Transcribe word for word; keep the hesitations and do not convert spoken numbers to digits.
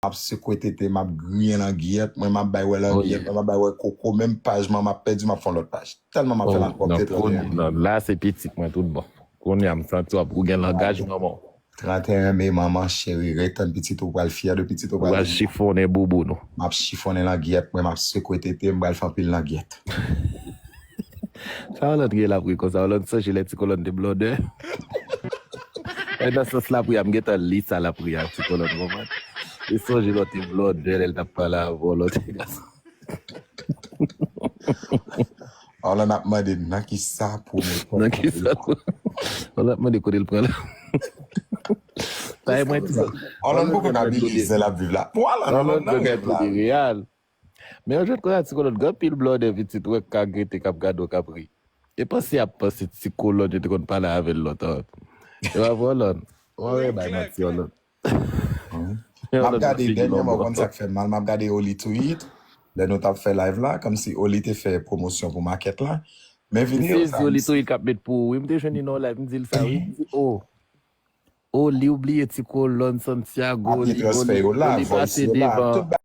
ap sekwe tete, m ap griyen langyèt, mwen m ap bay wè langyèt, mwen m ap bay wè koko, menm paj mwen m ap pèdi, m ap fè yon lòt paj. Tèlman m ap fè malpwòpte. Trannteyen me. Non, la se pitit mwen tout bon. Kounye a m santi w ap ou gen langaj manman w. Trannteyen me, manman cheri, ret tann pitit ou, pral fyè de pitit ou, pral chifonnen bouboun ou. M ap chifonnen langyèt, mwen m ap sekwe tete, m pral fè anpil langyèt. Sa Hollande gen lapri konsa, Hollande sonje lè ti kolòn te blòdè. E nan sans lapri a, m gentan li sa lapri a, ti kolòn, konprann? Li sonje lè w te blòdè, lè l t ap pale avè w, lè w te gason. Hollande ap mande nan ki sa pou mwen. Nan ki sa pou. Hollande ap mande kote l pran la. Sa e mwen ti. Hollande poko nan bilizè l ap viv la. Pou Hollande, Hollande nan rèv la. Men yon jwèt konsa ti kolòn gen anpil blòdè pitit ou wè k ka gete k ap gade w k ap ri. E panse ap panse ti kolòn yo te konn pale avè l lontan. E pa vre Hollande. Ou wè bay manti Hollande. M ap gade dènyèman, ou konn sa k fè m mal, m ap gade Oli Tweet lè nou t ap fè live la, kòmsi Oli te fè pwomosyon pou makèt la. Men videyo sa. M sezi Oli Tweet k ap met pou ou wi, m te jwenn li nan yon live, m di l sa wi, m di oh. Oli ou bliye ti kolòn Santiago, Oli pase devan.